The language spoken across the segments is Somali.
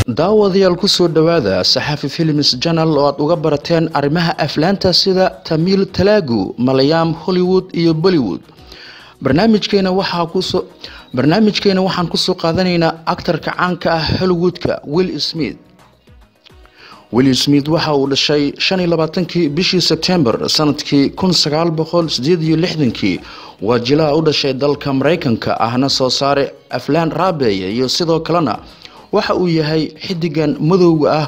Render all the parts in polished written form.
Daawadayaal, kusoo dhowaada Saxafi Films Channel oo aad uga barateen arrimaha aflaanta sida Tamiil, Telugu, Malayalam, Hollywood iyo Bollywood. Barnaamijkeena waxaan kusoo qaadanaynaa actarka caanka ah Hollywoodka, Will Smith. Will Smith waxa uu dhashay 25-kii bishii Sebtembar sanadkii 1968. Waa jilaa u dhashay dalka Mareykanka, ahna soo saare aflaan raabeeye, iyo sidoo kalena waxa uu yahay xidigan madowga ah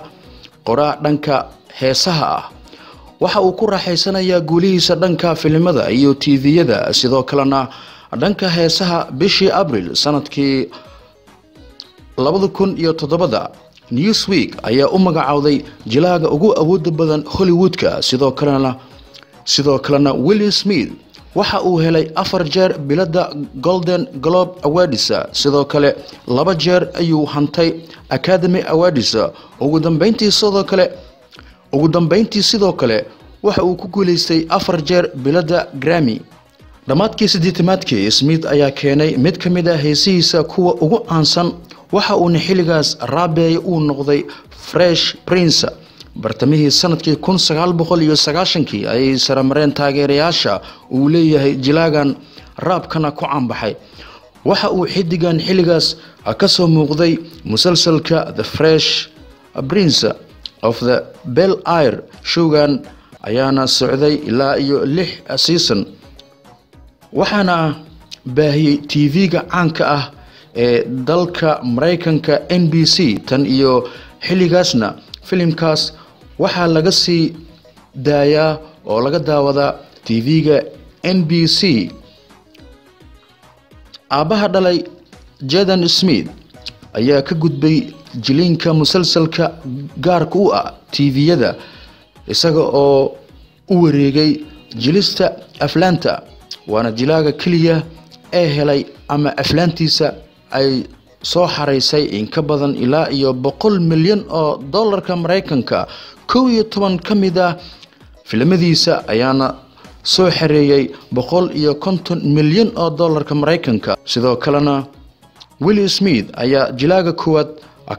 qoraa dhanka heesaha ah. Waxa uu ku raaxaysanayaa guulihiisa dhanka filimada iyo TV-yada, sidoo kalena dhanka heesaha. Bishii Abril sanadkii 2007-da, Newsweek ayaa u magacowday jilaaga ugu awooda badan Hollywoodka. Sidoo kalena Will Smith waxa uu helay afar jeer bilada Golden Globe Awards. Sidoo kale laba jeer ayuu hantay Academy Awards. Ugu dambeyntii sidoo kale waxa uu ku guuleystay afar jeer bilada Grammy. Dhammaadkii siddeetamaadkii, Smith ayaa keenay mid ka mid ah heesihiisa kuwa ugu caansan, waxa uuna xilligaas raabeeye uu noqday Fresh Prince. Bartamihii sanadkii 1990-kii ayay saramareen taageerayaasha uu leeyahay jilaagan raabkana ku caanbaxay. Waxa uu xidigan xilligaas kasoo muuqday musalsalka The Fresh Prince of the Bel Air. Showgan ayaana socday ilaa iyo lix season, waxaana baahiyey TV-ga caanka ah ee dalka Mareykanka, NBC. Tan iyo xilligaasna filimkaas waxaa laga sii daayaa oo laga daawadaa TV-ga NBC. Aabbaha dhalay Jaden Smith ayaa ka gudbay jiliinka musalsalka gaarka u ah TV-yada, isaga oo u wareegay jilista aflaanta. Waana jilaaga keliya ee helay ama aflaantiisa ay soo xaraysay in ka badan ilaa iyo 100 milyan oo dollarka Mareykanka. 11 ka mid ah filimadiisa ayaana soo xareeyay 150 milyan oo dollarka Mareykanka. Sidoo kalena Will Smith ayaa jilaaga koowaad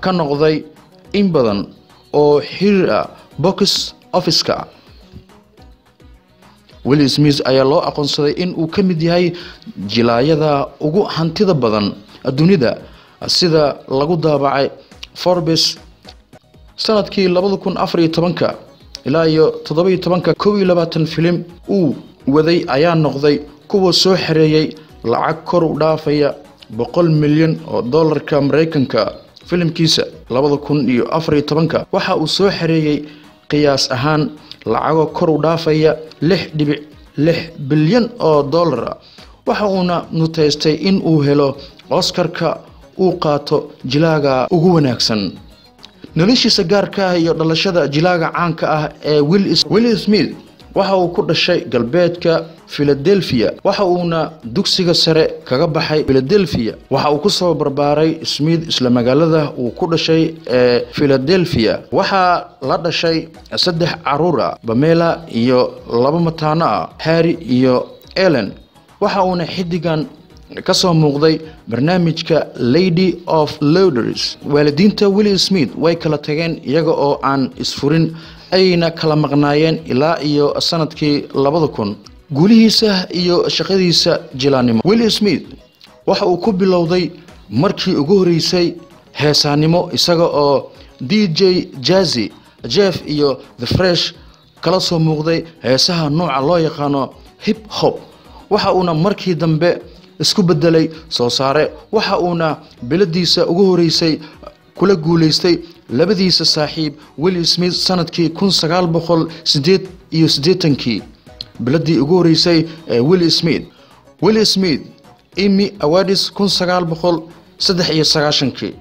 ka noqday in badan oo xiriir ah box officeka. Will Smith ayaa loo aqoonsaday in uu ka mid yahay jilaayada ugu hantida badan dunida, sida lagu daabacay Forbes sanadkii 2014-ka ilaa iyo 17-ka. 21 filim uu waday ayaa noqday kuwa soo xareeyay lacag kor u dhaafaya 100 milyan oo dollarka Mareykanka. Filimkiisa 2014-ka waxa uu soo xareeyey qiyaas ahaan lacago kor u dhaafaya 6.6 bilyan oo dollar, waxa uuna nuteystay in uu helo Oscarka uu qaato jilaaga ugu wanaagsan. Noloshiisa gaarka ah iyo dhalashada jilaaga caanka ah ee Will Smith: waxa uu ku dhashay galbeedka Philadelphia, waxa uuna dugsiga sare kaga baxay Philadelphia. Waxa uu kusoo barbaaray Smith isla magaalada uu ku dhashay ee Philadelphia. Waxaa la dhashay saddex caruur ah, Pamela iyo laba mataano ah, Harry iyo Ellen. Waxa uuna xidigan kasoo muuqday barnaamijka Lady of Loaders. Waalidiinta Will Smith way kala tageen iyaga oo aan isfurin, ayna kala maqnaayeen ilaa iyo sanadkii 2000. Guulihiisa iyo shaqadiisa jilaannimo: Will Smith waxa uu ku bilowday markii ugu horeysay heesaanimo, isaga oo DJ Jazzy Jeff iyo The Fresh kala soo muuqday heesaha nooca loo yaqaano hip hop. Waxa uuna markii dambe isku bedelay soo saare, waxa uuna biladiisa ugu horeysay kula guuleystay labadiisa saaxiib Will Smith sanadkii 1988-kii. Biladii ugu horeysay ee Will Smith: Will Smith Emmy Awards 1993-kii.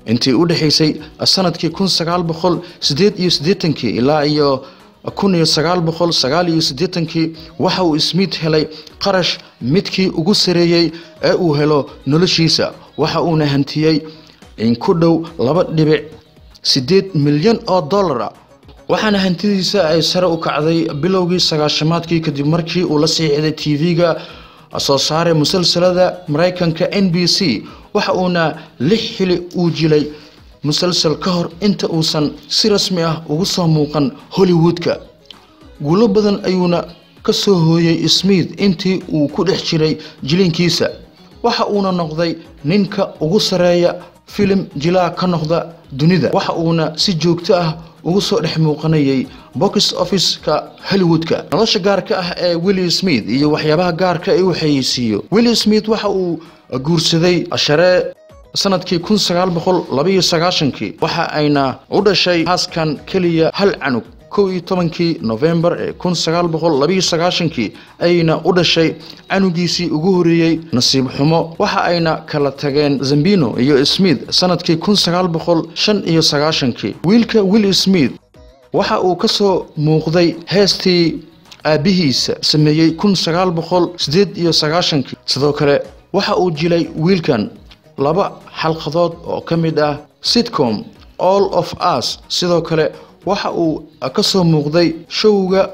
Intii u dhexaysay sanadkii 1988-kii ilaa iyo 1989-kii, waxa uu Smith helay qarash midkii ugu sareeyey ee uu helo noloshiisa, waxa uuna hantiyey in ku dhow 2.8 milyan oo dollara. Waxaana hantidiisa ay sare u kacday bilowgii sagaashamaadkii, kadib markii uu la siixday TV-ga soo saaray musalsalada Mareykanka, NBC. Waxa uuna lix xili uu jilay musalsal ka hor inta uusan si rasmi ah ugu soo muuqan Hollywoodka. Guulo badan ayuuna ka soo hooyay Smith intii uu ku dhex jiray jilinkiisa. Waxa uuna noqday ninka ugu sareeya filim jilaa ka noqda dunida, waxa uuna si joogto ah ugu soo dhex muuqanayay box office-ka Hollywoodka. Nolosha gaarka ah ee Will Smith iyo waxyaabaha gaarka ee uu xayeysiiyo. Will Smith waxa uu guursaday Sharee sanadkii 1992, waxa ayna u dhashay haaskan keliya hal canug. 11-kii November ee 1992 ayna u dhashay canugiisii ugu horeeyay. Nasiib xumo, waxa ayna kala tageen Zambino iyo Smith sanadkii 1995-kii. Wiilka Will Smith waxa uu ka soo muuqday heestii aabihiisa sameeyey 1998-kii. Sidoo kale waxa uu jilay wiilkan 2 xalqadood oo ka mid ah sitcom All of Us. Sidoo kale waxa uu ka soo muuqday showga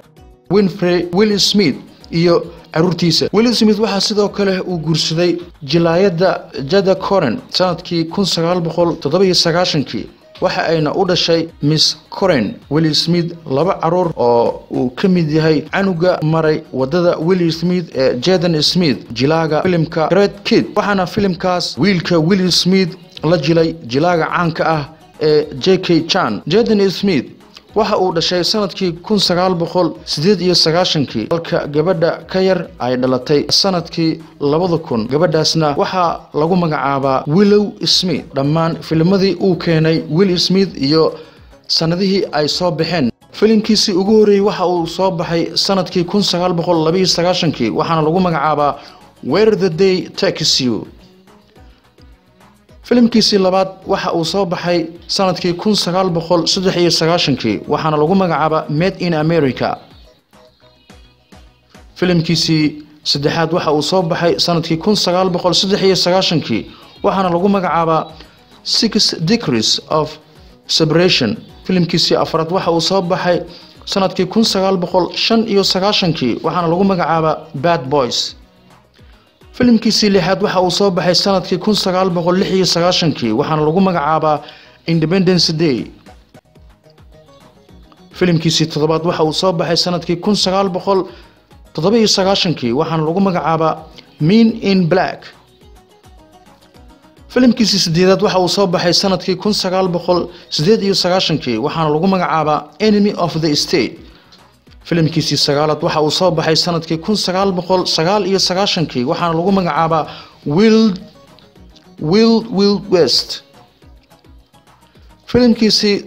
Winfrey. Will Smith iyo caruurtiisa. Will Smith waxaa sidoo kale uu guursaday jilaayadda Jada Coren sanadkii 1997-kii, waxa ayna u dhashay Miss Coren Will Smith 2 caruur oo uu ka mid yahay canuga maray wadada Will Smith ee Jaden Smith, jilaaga filimka Great Kid. Waxaana filimkaas wiilka Will Smith la jilay jilaaga caanka ah ee Jackie Chan. Jaden Smith waxa uu dhashay sanadkii 1998-kii, halka gabadha ka yar ay dhalatay sanadkii 2000. Gabadhaasna waxaa lagu magacaabaa Willow Smith. Dhammaan filmadii uu keenay Will Smith iyo sanadihii ay soo baxeen. Filimkiisii ugu horreeyay waxa uu soo baxay sanadkii 1992-kii, waxaana lagu magacaabaa Where the Day Takes You. Filimkiisii labaad waxa uu soo baxay sanadkii 1993-kii, waxaana lagu magacaabaa Made in America. Filimkiisii saddexaad waxa uu soo baxay sanadkii 1993-kii, waxaana lagu magacaabaa Six Degrees of Separation. Filimkiisii afraad waxa uu soo baxay sanadkii 1995-kii, waxaana lagu magacaabaa Bad Boys. Filimkiisii lixaad waxa uu soo baxay sanadkii 1996-kii, waxaana lagu magacaabaa Independence Day. Filimkiisii toddobaad waxa uu soo baxay sanadkii 1997-kii, waxaana lagu magacaabaa Men in Black. Filimkiisii sideedaad waxa uu soo baxay sanadkii 1998-kii, waxaana lagu magacaabaa Enemy of the State. Filimkiisii sagaalaad waxa uu soo baxay sanadkii 1999-kii, waxaana lagu magacaabaa Wild Wild Wild West. Filimkiisii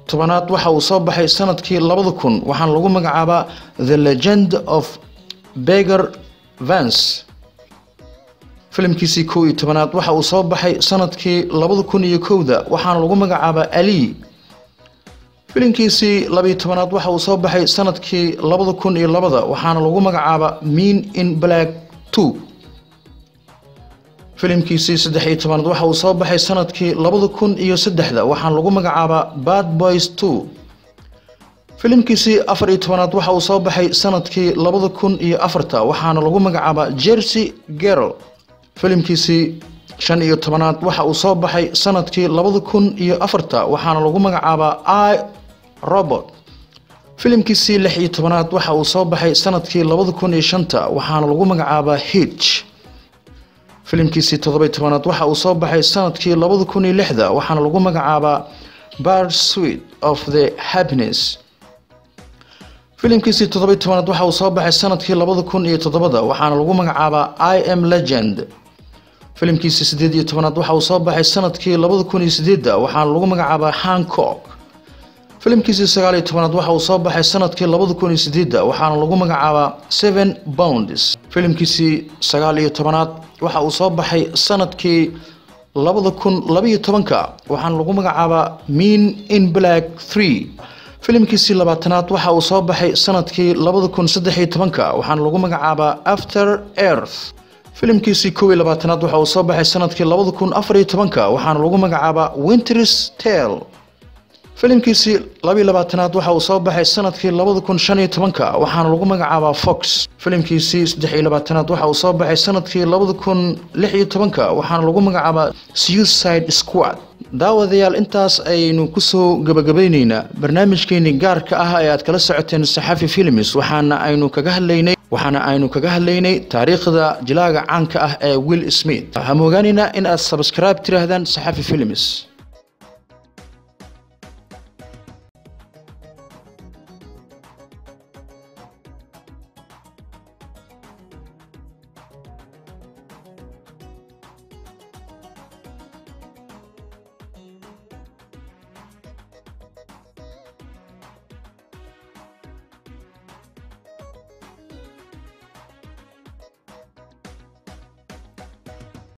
10aad waxa uu soo baxay sanadkii 2000, waxaana lagu magacaabaa The Legend of Bagger Vance. Filimkiisii 11aad waxa uu soo baxay sanadkii 2001-da, waxaana lagu magacaabaa Ali. Filimkiisii 12aad waxa uu soo baxay sanadkii 2002-da, waxaana lagu magacaabaa Men in Black 2. Filimkiisii 13aad waxa uu soo baxay sanadkii 2003-da, waxaana lagu magacaabaa Bad Boys 2. Filimkiisii 14aad waxa uu soo baxay sanadkii 2004-ta, waxaana lagu magacaabaa Jersey Girl. Filimkiisii 15aad waxa uu soo baxay sanadkii 2004-ta, waxaana lagu magacaabaa I Robot. Filimkiisii 16aad waxa uu soo baxay sanadkii 2005-ta, waxaana lagu magacaabaa Hitch. Filimkiisii 17aad waxa uu soo baxay sanadkii 2006-da, waxaana lagu magacaabaa Pursuit of the Happiness. Filimkiisii 17aad waxa uu soo baxay sanadkii 2007-da, waxaana lagu magacaabaa I Am Legend. Filimkiisii 18aad waxa uu soo baxay sanadkii 2008-da, waxaana lagu magacaabaa Hancock. Filimkiisii 19aad waxa uu soo baxay sanadkii 2008-da, waxaana lagu magacaabaa Seven Pounds. Filimkiisii 19aad waxa uu soo baxay sanadkii 2012-ka, waxaana lagu magacaabaa Men in Black 3. Filimkiisii 20aad waxa uu soo baxay sanadkii 2013-ka, waxaana lagu magacaabaa After Earth. Filimkiisii 21aad waxa uu soo baxay sanadkii 2014-ka, waxaana lagu magacaabaa Winter's Tale. Filimkiisii 22aad waxa uu soo baxay sanadkii 2015-ka, waxaana lagu magacaabaa Fox. Filimkiisii 23aad waxa uu soo baxay sanadkii 2016-ka, waxaana lagu magacaabaa Suicide Squad. Daawadayaal, intaas aynu kusoo gabagabayneynaa barnaamijkeeni gaarka ah ee aad kala socoteen Saxafi Films. Waxaana aynu kaga hadlaynay taariikhda jilaaga caanka ah ee Will Smith. Ha moogaanina in aad subscribe tiraahdaan Saxafi Films.